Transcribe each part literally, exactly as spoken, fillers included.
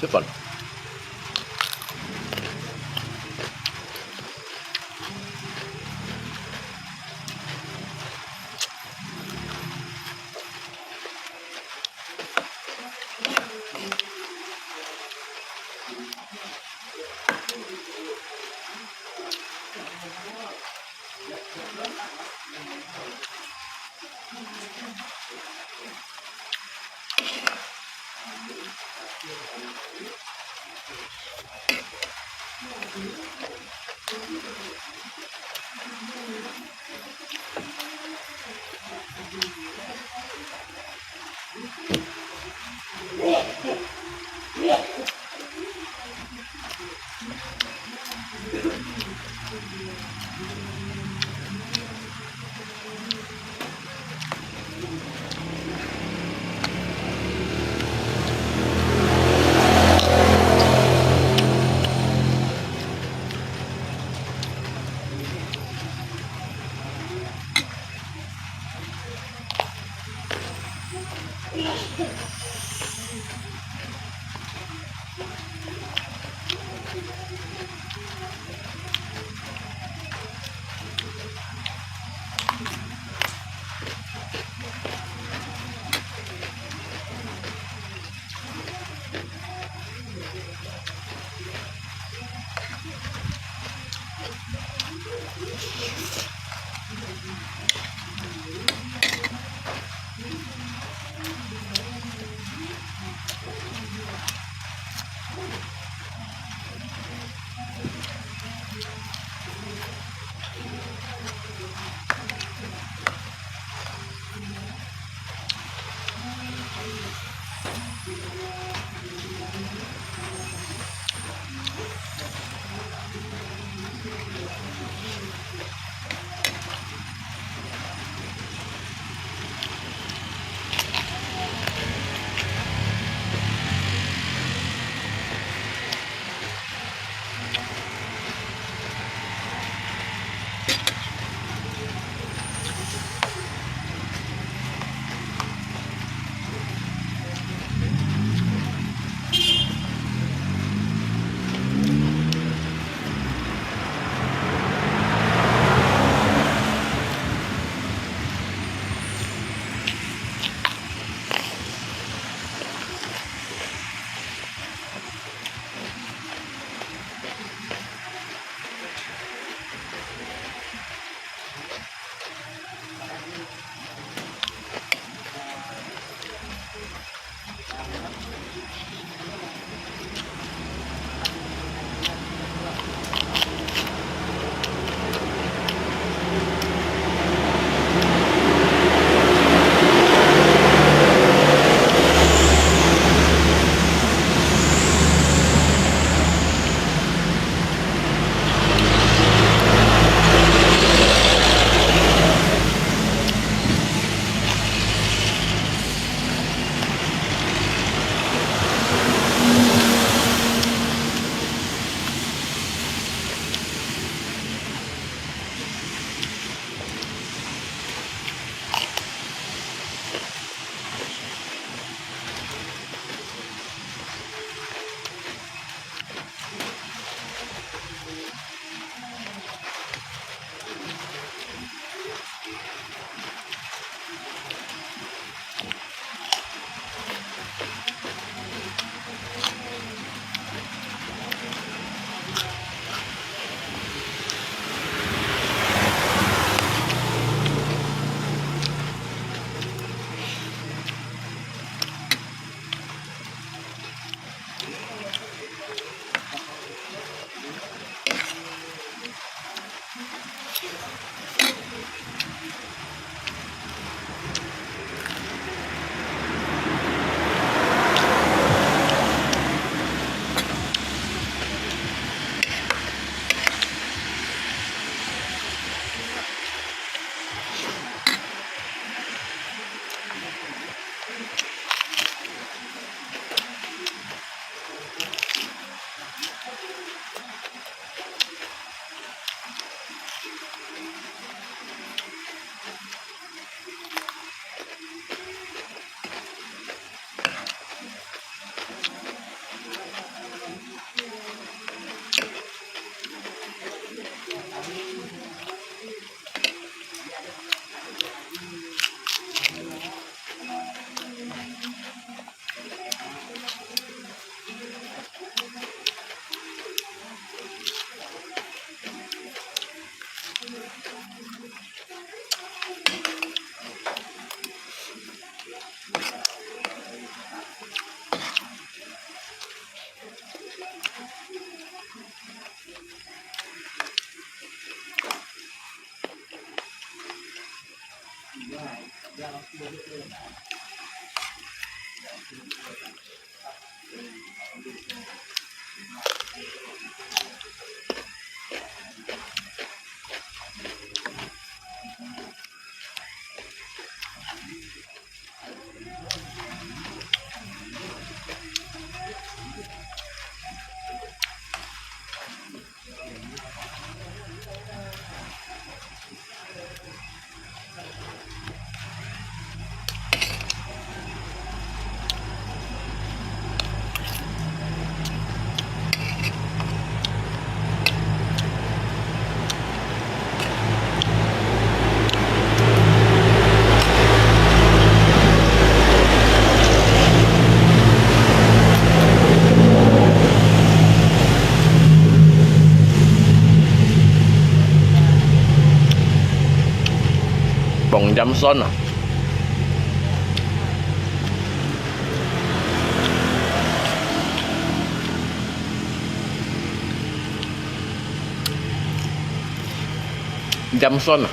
食飯。放鹽酸啊。鹽酸啊。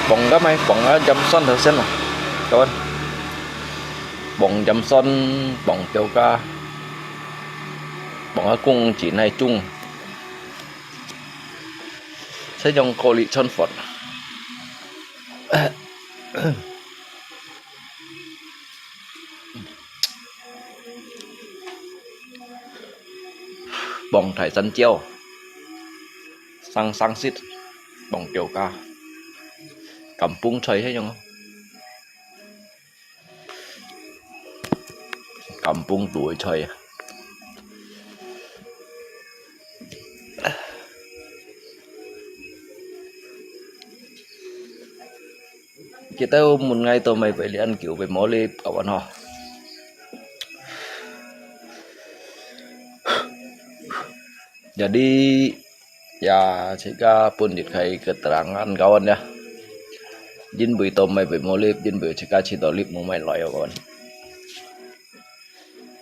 Pong ka mai, pong ka jam son thơ sen lah. Kawan. Pong jam son, pong têu ka. Pong ka kung chỉ nai chung. Sẽ yong kô lị chon phot. Pong thải săn chiêu. Sang sang sit. Pong têu ka. Kampung choi sẽ yong. Kampung tuai choi. Kita mun ngai to mai pai lian kiu pai mo lip kawan ho. Jadi, ya, chika pun dit khai keterangan kawan ya. Jin bui to mai pai mo lip, jin bui chika chi to lip mo mai loi kawan.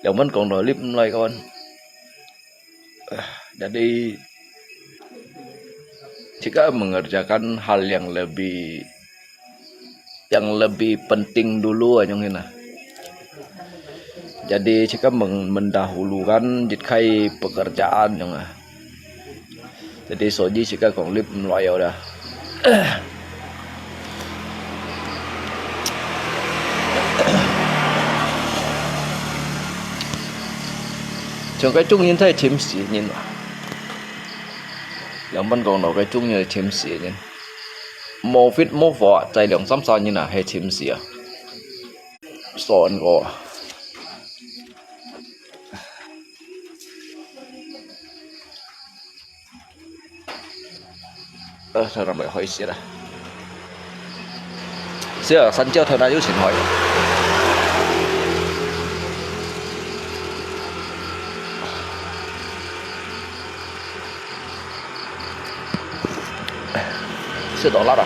Yang man kong to lip mo loi kawan. Jadi, chika mengerjakan hal yang lebih yang lebih penting dulu anyong hina. Jadi chika mendahulukan jit khai pekerjaan nyong ah. Jadi soji chika kong lip mloyo dah. Chong kai chung yin thai chim si yin. Yang ban kong no kai chung yin chim si yin. Mo fit mo fo, chai liang sam sa yin ah, hai chim si ah. Son ko. Ơ, thơ nà mày hỏi xí à. Xí à, săn chiêu thơ nà yú xin hỏi. Xí đó lát à.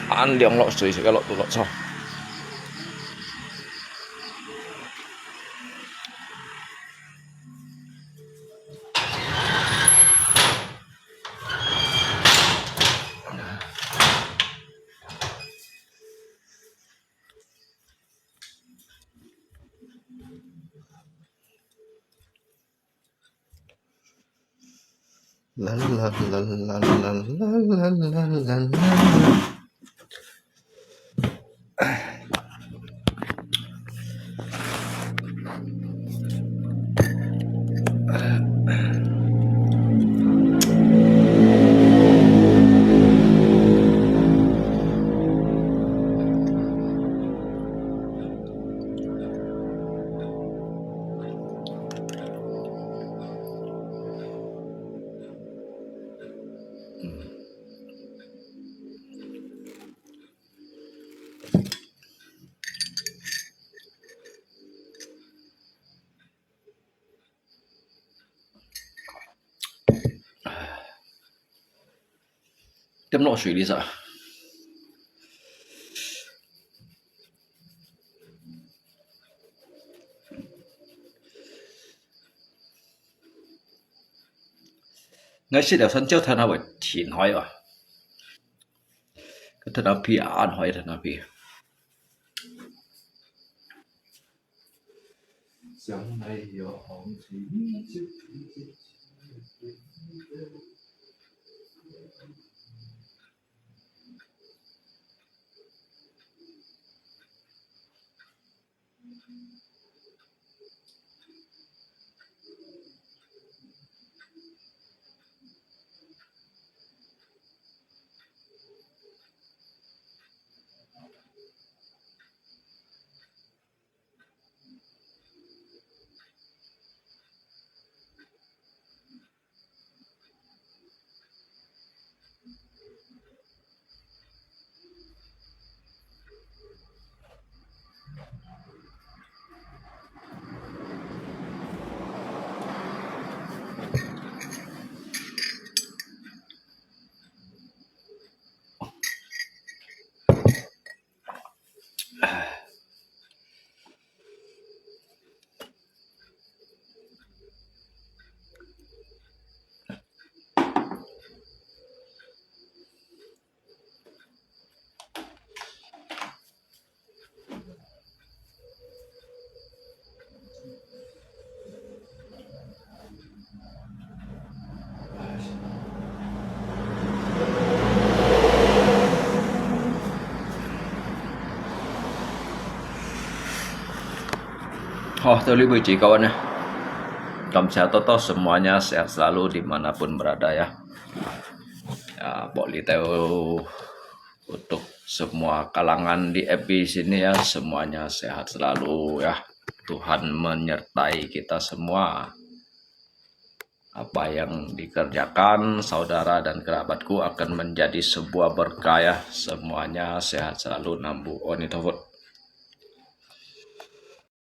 Ăn liang lọ sui sui cái lọ tụ lọ cho. 啦啦啦啦啦啦啦啦啦。點落水哩噻。𠊎食了山椒，聽下會甜開啊。佢聽下皮啊，暗開，聽下皮。 好，到這位就到完了。感謝多多，semuanya sehat selalu dimanapun berada ya. Ya, buat litau untuk semua kalangan di F B sini ya, semuanya sehat selalu ya. Tuhan menyertai kita semua. Apa yang dikerjakan saudara dan kerabatku akan menjadi sebuah berkah ya. Semuanya sehat selalu, Nambu Onitofut.